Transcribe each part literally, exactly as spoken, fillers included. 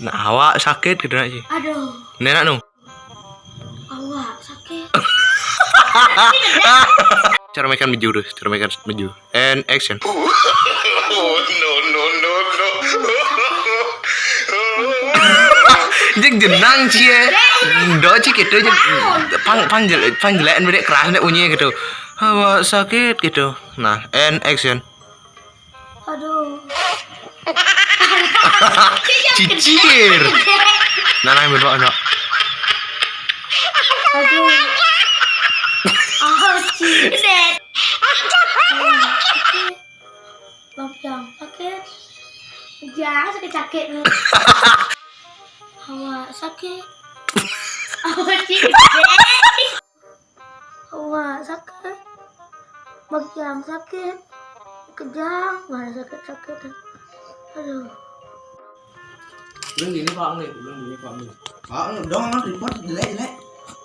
Nah, awak sakit gitu nak sih. Aduh. Nenek nu. Awak sakit. Cara makan meju tu, cara makan meju. And action. No, no, no, no. Jeng jenang cie. Ndo cie gitu jeng. Pang pang jel pang jelek bedek keras nek bunyi gitu. Awak sakit gitu. Nah, and action. Aduh. Cicir. Nah, nah, bener anak. Aduh. Oh, cicir. Bang Jang sakit. Jang sakit-sakit nih. Awak sakit. Awak cicir. Awak sakit. Bang Jang sakit. Kejang, mana sakit-sakit. Aduh. Belum gini, Pak, nih. Belum gini, Pak, nih. Pak, dong, Mas, report jelek, jelek.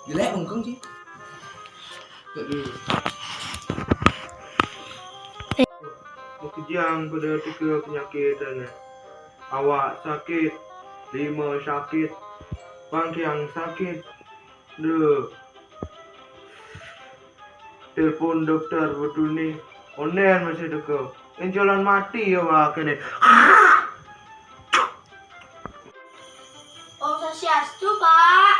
Jelek, bengkeng sih. Aduh. Kejang pada tiga penyakit dan awak sakit, lima sakit, pangkiang sakit. Duh. Telepon dokter betul ni. Onen masih teko. Enjolan mati ya wah kene. Om Swastiastu, Pak.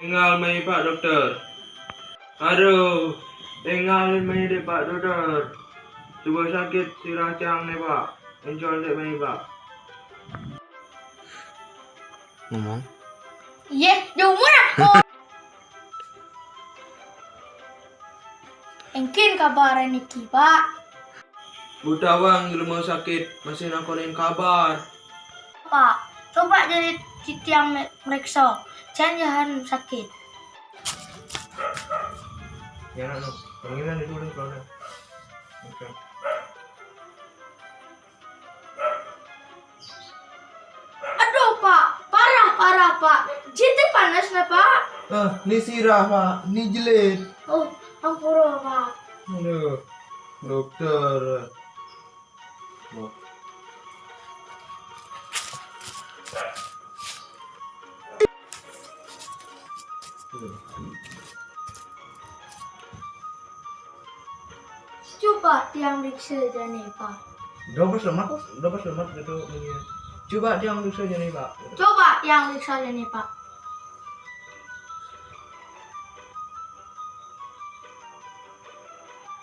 Tinggal mai Pak Dokter. Aduh, tinggal mai dek Pak Dokter. Coba sakit sirah cang nih, Pak. Encol dek mai, Pak. Ngomong. Iya, di umur aku. Engkin kabar niki, Pak. Butawang di rumah sakit masih nakonin kabar. Pak, coba jadi titiang me- meriksa. Jangan-jangan sakit. Ya, nak, nak. Yang ini nanti dulu, kalau nak. Oke. Aduh, Pak. Parah, parah, Pak. Jete panas nah, Pak. Ah, ni sirah, Pak. Ni jelit. Oh, ampura, Pak. Aduh, dokter. Loh. Coba tiang riksa jane, Pak. Dobes lemak, dobes lemak gitu bunyinya. Coba tiang riksa jane, Pak. Coba tiang riksa jane, Pak.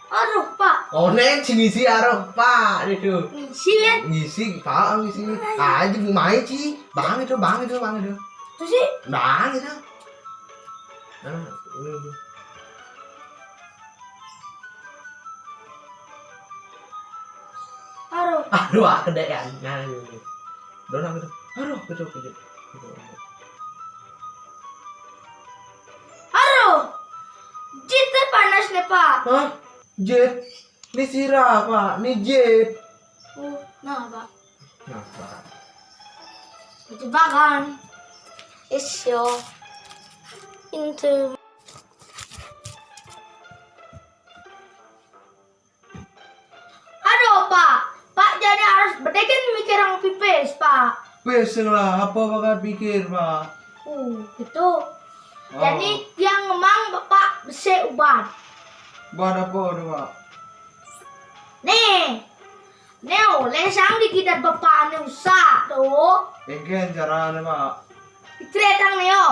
Aduh, Pak. Onen sing ngisi aroh, Pak, itu. Ngisi, ya? Ngisi, Pak, ngisi. Aja main sih. Bang itu, bang itu, bang itu. Itu sih. Bang itu. Nah, ini itu. Aduh. Aduh, ah, kedean. Nah, ini. Donang gitu. Aduh, gitu, gitu. Gitu. Aduh. Jete panas nih, Pak. Hah? Jet? Ni sirah, Pak. Ni jet. Oh, nah, Pak. Nah, Pak. Jebakan. Isyo. Into. Aduh, Pak. Pak jadi harus bedegen mikir yang pipis, Pak. Pis lah, apa bakal pikir, Pak? Oh, gitu. Oh. Jadi, yang ngemang Bapak besi ubat. Ubat apa tu, Pak? Nih. Nih, oleh sang dikidat Bapak ane usah tu. Engken carane, Pak. Pikiran nih, yo.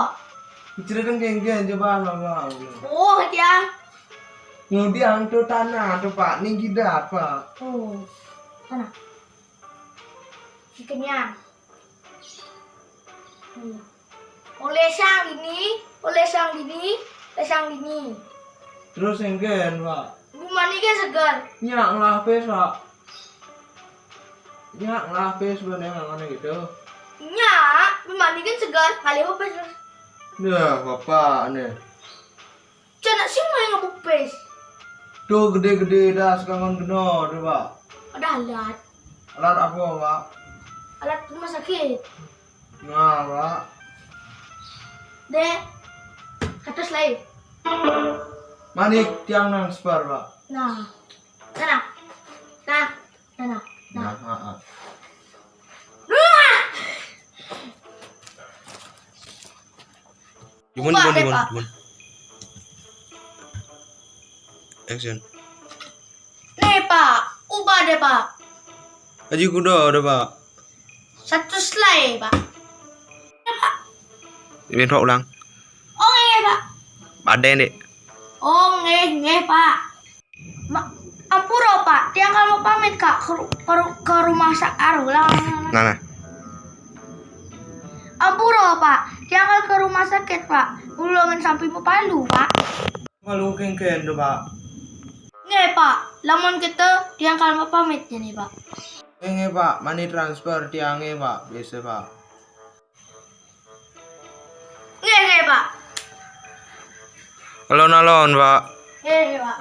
Pikiran engken, coba, Pak. Oh, dia. Ngudiang tu tanah tu, Pak, ning kidat, Pak. Oh, tanah. Kenyang. Hmm. Oleh sang ini, oleh sang ini, oleh sang ini. Terus engken, Pak. Bumani kan segar. Nyak ngelah pes, Pak. Nyak ngelah pes bener ngene gitu. Nyak, bumani kan segar, kali apa pes? Dah, Bapak nih. Cak nak sing main ngabuk pes. Tu gede-gede dah sekarang kena tu, Pak. Ada alat. Alat apa, Pak? Alat rumah sakit. Nah, Pak. Dek. Katus lain. Manik tiang nang separ, Pak. Nah. Sana. Nah. Sana. Nah. Nah, heeh. Dimun, dimun, dimun, dimun. Action. Nih, Pak. Ubah deh, Pak. Aji kuda ada, Pak. Satu selai, Pak. Ya, Pak. Dimin, Pak, ulang. Oh, nggih, Pak. Paden, Dik. Oh, nggih, nggih, Pak. Ma-, ampura, Pak. Tiang kal mau pamit, Kak, ke ru-, ke ru-, ke rumah sakit. Aduh, lah, lah, lah. Nah, nah. Ampura, Pak. Tiang kal ke rumah sakit, Pak. Ulungan sampai mau palu, Pak. Malu kengken tu, Pak. Nggih, Pak. Lamun kita tiang kal mau pamit jani, Pak. Nggih, nggih, Pak. Money transfer tiang nggih, Pak. Biasa, Pak. Nggih, nggih, Pak. Alon-alon, Pak. Nggih, nggih, Pak.